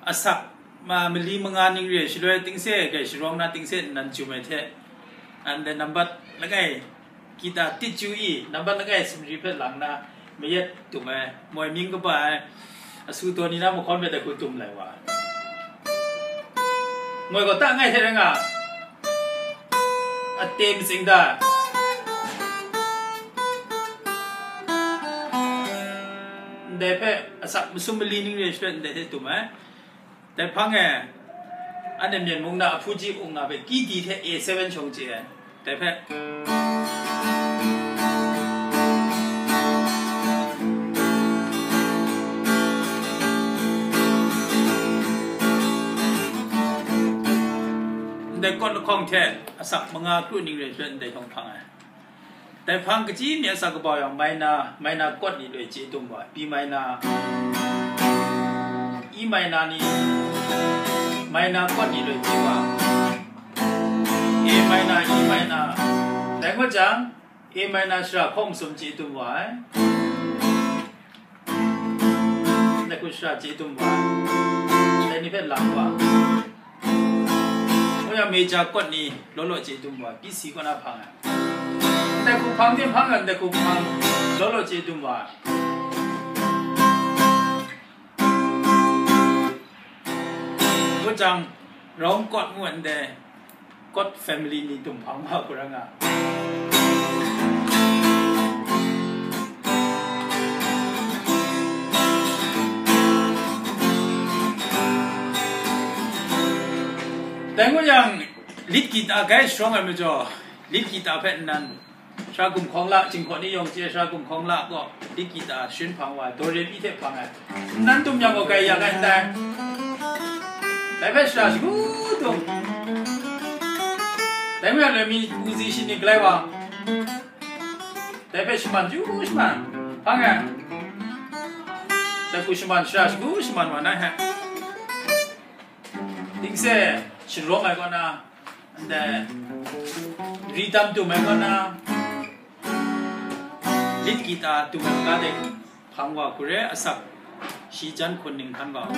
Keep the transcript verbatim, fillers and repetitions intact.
asak ma mali manga ning re shaloi tingse kai sharawng na tingse nnan chum ai hte, and then nambat langai kita tit chu i, nambat langai sumri hpe lang na mayat tum ai, moi mying kaba ai, asu taw ni na mahkawn hpe dai hku tum lai wa. Moi gaw ta ngai hte rai nga, ate matsing da. Ndai hpe asak masum mali ning re shaloi ndai hte tum ai. Dai hpang e, anhte Myen mung na ahpuji ung na hpe kidi hte A seven shawng chye ai. Dai hpe, ndai kawt lahkawng hte asak manga kru ning re hpe ndai hkawng hpang ai. Dai hpang kaji mi asak kabau yang, minor, minor kawt ni loi chye tum wa, B minor, E minor ni, minor kawt ni loi chye wa, A minor, E minor. Dai ngut jang, A minor shara hkawng masum chye tum wa ai. Dai hku shara chye tum wa, dai ni hpe lang wa. Ngu yang, major kawt ni law law chye tum wa, B C kaw na hpang ai. Dai hku hpang hte hpang yang, dai hku hpang law law chye tum wa. Ngu jang, round kawt ngu ndai, kawt family ni tum hpang wa hku rai nga. Dai ngu yang, lead guitar kai sharawng ai majaw, lead guitar hpe nnan, shara gumhkawng la, Jinghkaw ni yawng chye, shara gumhkawng la gaw, lead guitar sharin hpang wa, do re mi hte hpang ai. Nnan tum yang gaw, kai ya ai ndai. Dai hpe shara shagu tum. Dai hpe loi mi uzi shi ni galai wa. Dai hpe shaman ju shaman. Hpang ai. Dai hku shaman, shara shagu shaman wa na he. Tingse sharawng ai kaw na, ndai rhythm tum ai kaw na, lead guitar tum ai kaw na dai hpang wa hku re, asak shi jan hkun ning hkan wa.